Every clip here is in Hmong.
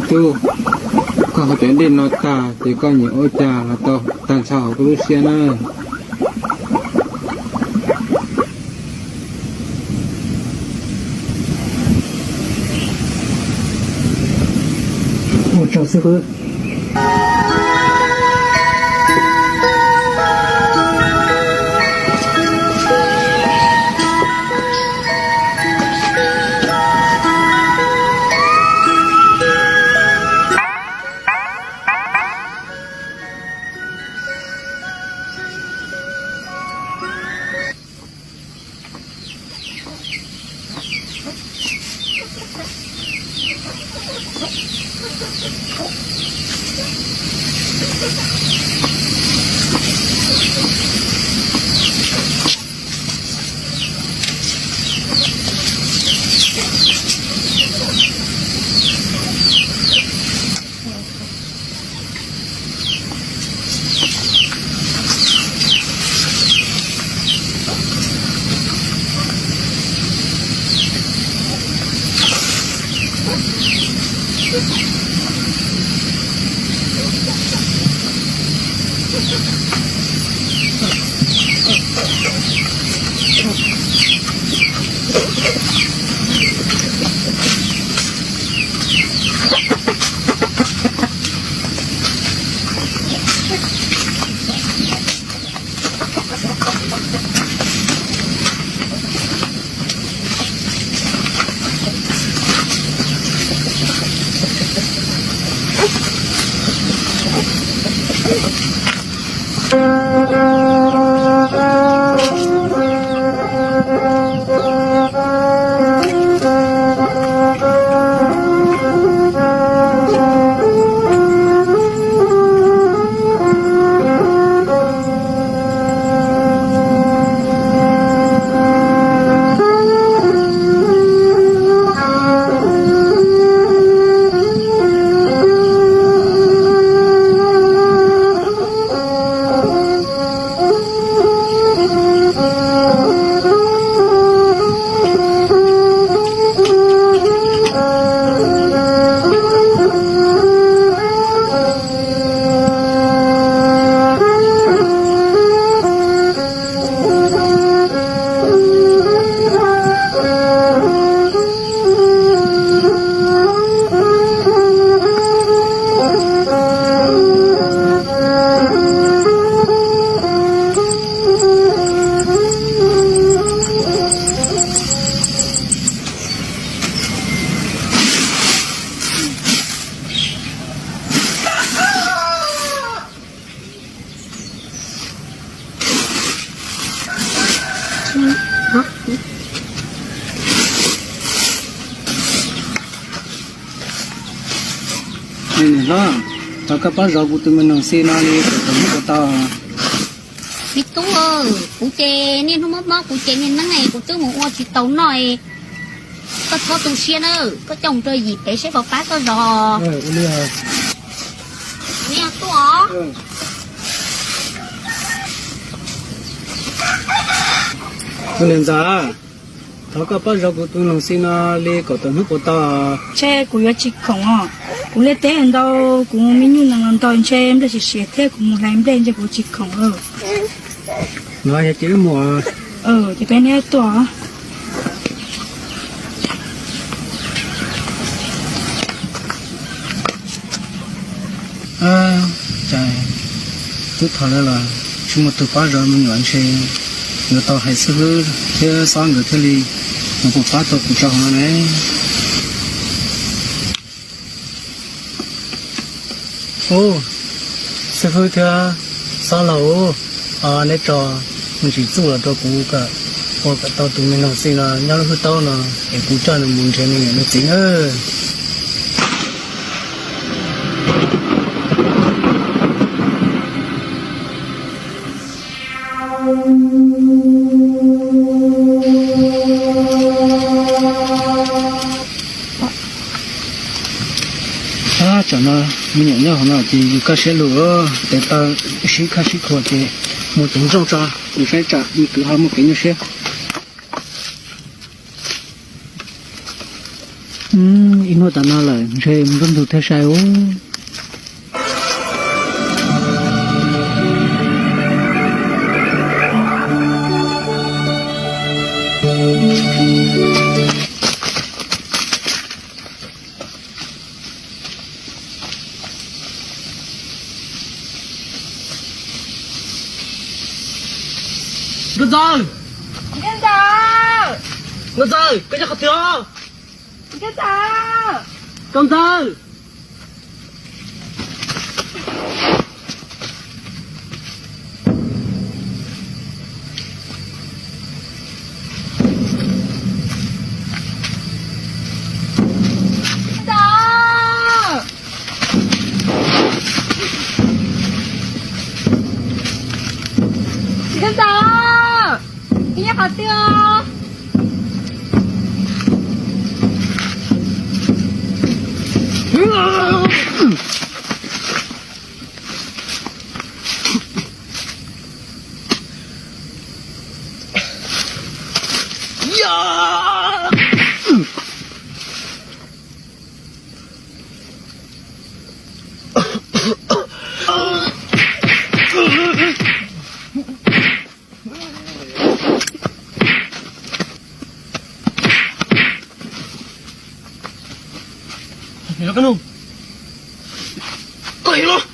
Tub, koj haus cov dej no tag ces koj nyiam ua cas los tau, tag nrho hauv koj lub siab na. Ua tsaug xib fwb. Niam hlob, thov koj pab zov kuv tus me noog xi no li kom tau hnub puas tau. Me tub, kuv ces niaj hnub mob mob kuv ces niaj neeb kuv twb mus ua tsis tau noj. Koj txhob tu siab na, koj coj mus rau yim pem seb puas pab koj zov. Niam tuaj. Tus niam ntxawm, thov koj pab zov kuv tus noog xi no li kom tau hnub puas tau. Ntshe kuv yuav tsis khoom os. Kuv liaj teb ntau, kuv me nyuj nees los ntau, ntshe nplej siav siav thiab kuv mus hlais nplej ntshe kuv tsis khoom. No yog ces wb mus. Ces peb neb tuaj. Cas twb thaum lawv los tsis muaj tus pab zov me nyuam ntshe yuav tau hais xib hwb thiab xob nkawd thiaj li mus pab tau kuv tso hauv no ne. Ub, xib hwb thiab xob laug, neb tso me ntsis txuj los rau kuv kom ua kom tau tus me noog xi no nyob lub hwj taub no es kuv coj nws mus nrhiav nws niam nws txiv nawb. Tsam no me nyuam nyob hauv no ces yus kaj siab lug, tes taw sib khaj sib khuas ces mus tus ntsooj tso, yus saib tsam me kwv ho muaj kev nyuaj siab. Ib hnub tas no lawm, ntshe mus nruab ntug thiab sai os. Nkauj Ntxawg! Nkauj Ntxawg! Nkauj Ntxawg, koj nyob qhov twg os? Nkauj Ntxawg! Nkauj Ntxawg! Nkauj Ntxawg! Koj nyob qhov twg os?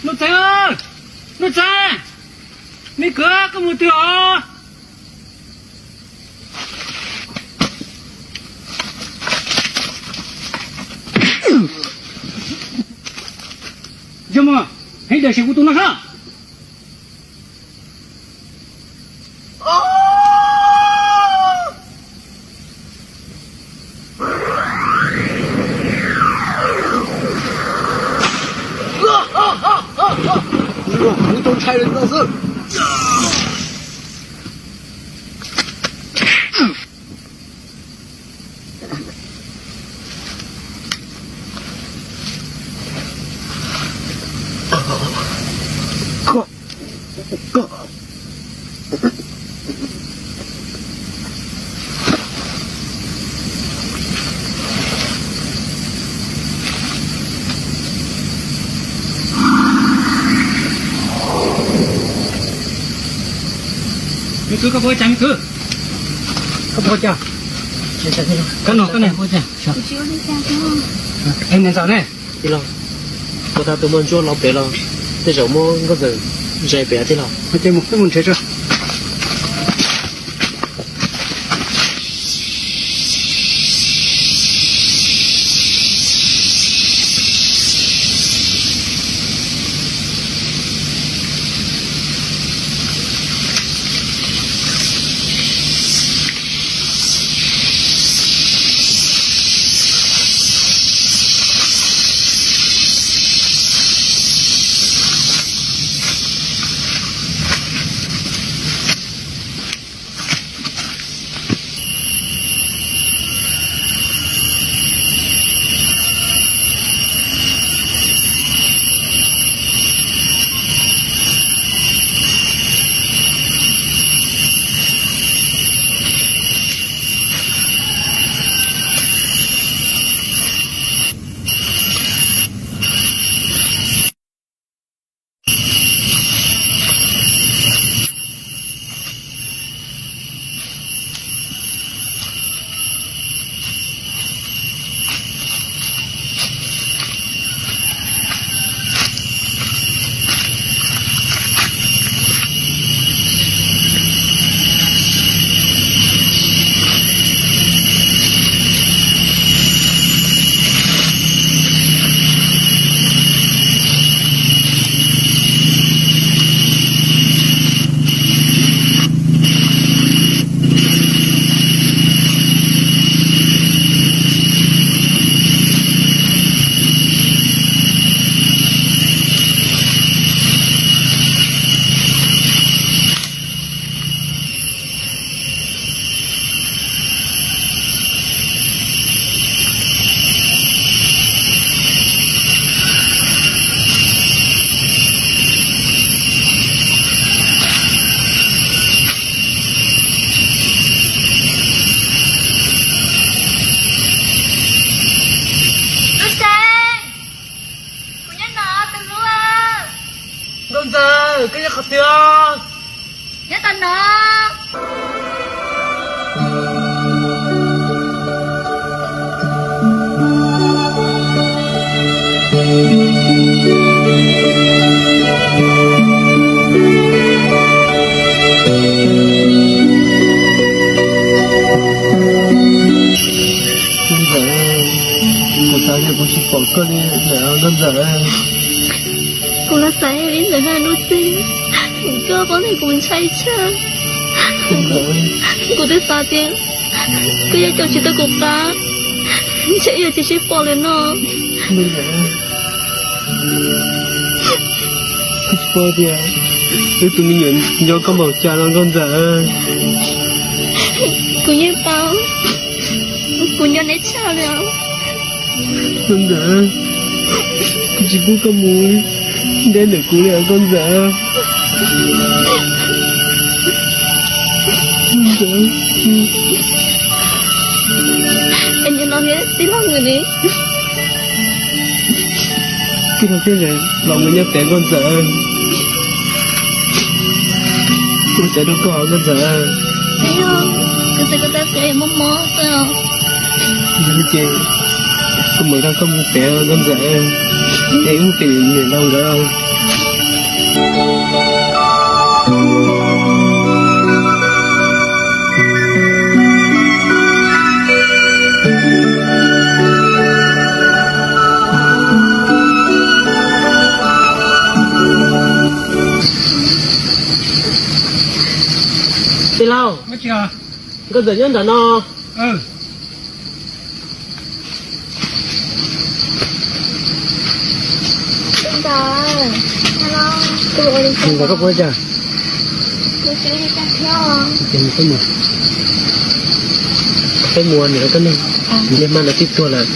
Nuj Txeeg, Nuj Txeeg, me kwv, koj mus twg os? Yog mas, heev dam siv kuv tus no hab. Kuv tau ntshai li no xwb. Me kwv, koj puas ua cas me kwv? Koj puas ua cas? Koj no, koj ne, puas ua cas? Es niam ntxawm ne? Tij laug, puas tas tus muaj ntsuab los pem los tej zaum muab nkauj ntxawm zais pem tij laug. Ces mus, peb mus nrhiav tso. Koj nyob qhov twg? Nyob tom no. Nkauj Ntxawm, kuv xav tias kuv tsis pom koj li lawm Nkauj Ntxawm. Kuv los xav ib ntawm no lub txij, koj paub tias kuv ntshai tshaj. Kuv twb xav tias koj yuav caum tsis tau kuv qab, ntshe yuav tsis sib pom lawm no. Koj tsis paub tias wb tus me nyuam nco koj npaum cas los Nkauj Ntxawm. Kuv yeej paub, kuv nco neb tshaj li os. Nkauj Ntxawm, kuv tsis pub koj mus deb ntawm kuv li os Nkauj Ntxawm. Es nyob no thiab tij laug Nkauj Ntxawm. Tij laug Ntxawm los mus nyob pem Nkauj Ntxawm. Ua tsaug rau koj Nkauj Ntxawm. Kuv xav koj tab sis mob mob xwb. Yog li ces kuv mam nrog koj mus pem Nkauj Ntxawm, es wb mus pem niam laus nkawd. Tij laug, Nkauj Ntxawm nyob nram no. Nkauj Ntxawm, koj puas cas? Peb mus, niam koj neeg, ntiag maj no twb tuag lawm.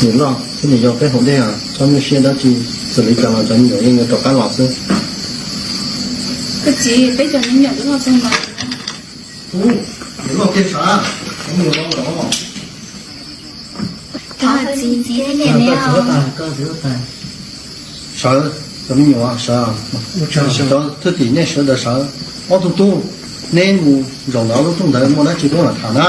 Niam loj thiab niam yau peb hauv dej, txhob nyuaj siab dab tsi, txawm li cas los cov me nyuam yeej yuav rov qab los xwb. Koj txiv, peb cov me nyuam twb los txog no. Niam loj kiag sav, cov me nyuam los lawm. Sawv, cov me nyuam sawv, cov thwj tim nej sawv daws sawv, ob tug tub, neb mus zaum ntawm lub rooj ntawd muaj dab tsi peb mam tham na.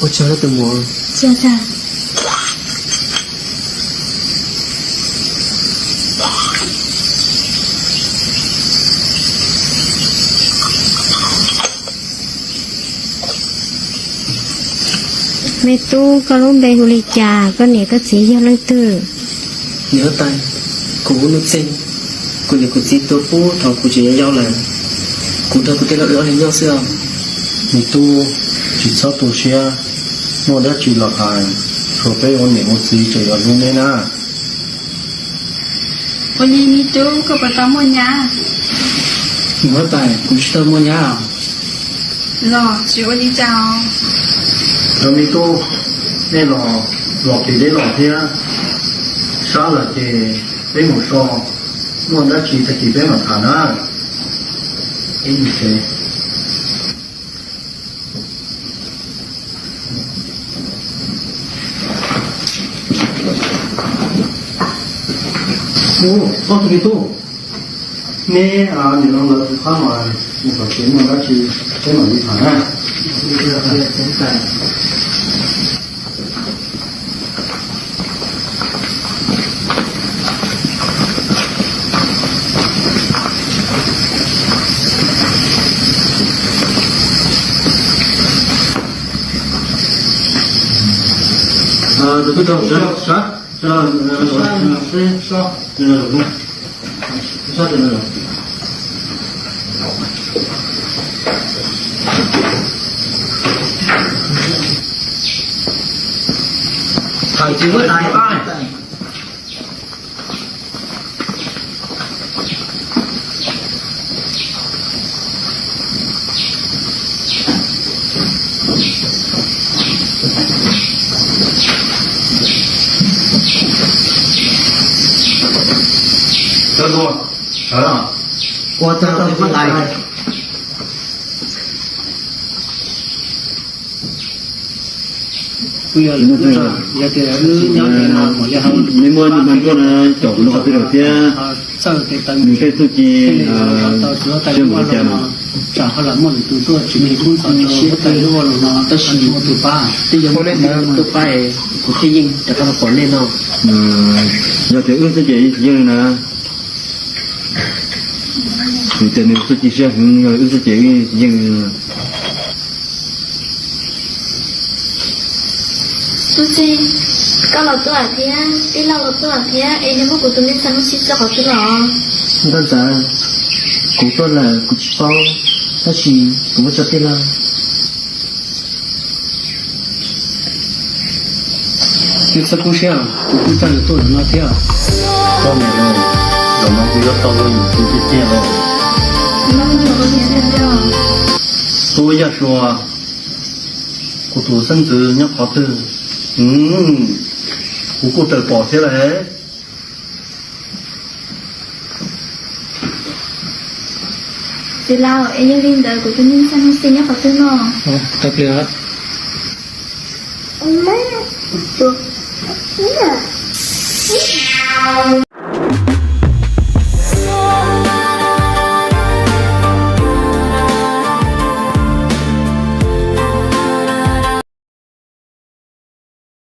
Ua tsaug tus muam. Me tub, koj lub npe hu li cas? Koj niam koj txiv yog leej twg? Niam huab tais, kuv hu Nuj Txeeg. Kuv niam kuv txiv tuag pub thaum kuv tseem yau yau lawm. Kuv nrog kuv tij laug wb ob leeg nyob xwb os. Me tub, tsis txhob tu siab, muaj dab tsi los hais, tshuav peb ua niam ua txiv tseem yuav hlub neb na. Ua li me tub, koj puas tau muaj nyab? Niam huab tais, kuv tsis tau muaj nyab. Los tsis ua li cas os. Cov me tub, nej los, los kev deb los thiab, sab lawm ces peb mus so, muaj dab tsi tag kis peb mam tham na. Peb mus tsev. Ub, koj tus me tub, Neb niam no lawv tus qab mas nws kom tsis muaj dab tsi, peb mam li tham na. Thawm tsis muab tais pab. Ua txog tau muab tais. Neb muab nws mas tuaj na, caum kuv noj qhov twg lawm thiab? Nws tej txuj ci siab npaum li cas no? Tab sis tus pab, twb yog muaj tus pab kuv thiaj yeej rov qab los pom nej no. Yog tias wb xwb ces yeej tsis yeej li na. Vim tias nws txuj ci siab heev, yog wb xwb ces wb tsis yeej li. Tub txib, koj los tuaj thiab, tij laug los tuaj thiab, es nej muab kuv tus me ntxhais Nuj Xim tso qhov twg los? Nkauj Ntxawm, kuv tuaj lawm kuv tsis paub, tab sis kuv muab tso tij laug. Neb txhob kub siab, kuv kuj coj nws tuaj ntawm no thiab. Koj niam, zaum no kuv yuav tau yus tus tiag tiag los. Tub Yaj Sua, kuv tus xeeb ntxwv nyob qhov twg? Kuv kuj tawm pom thiab lauj. Txiv laus, es yog li ntawd kuv tus me ntxhais Nuj Xim nyob qhov twg no? Tau pliag.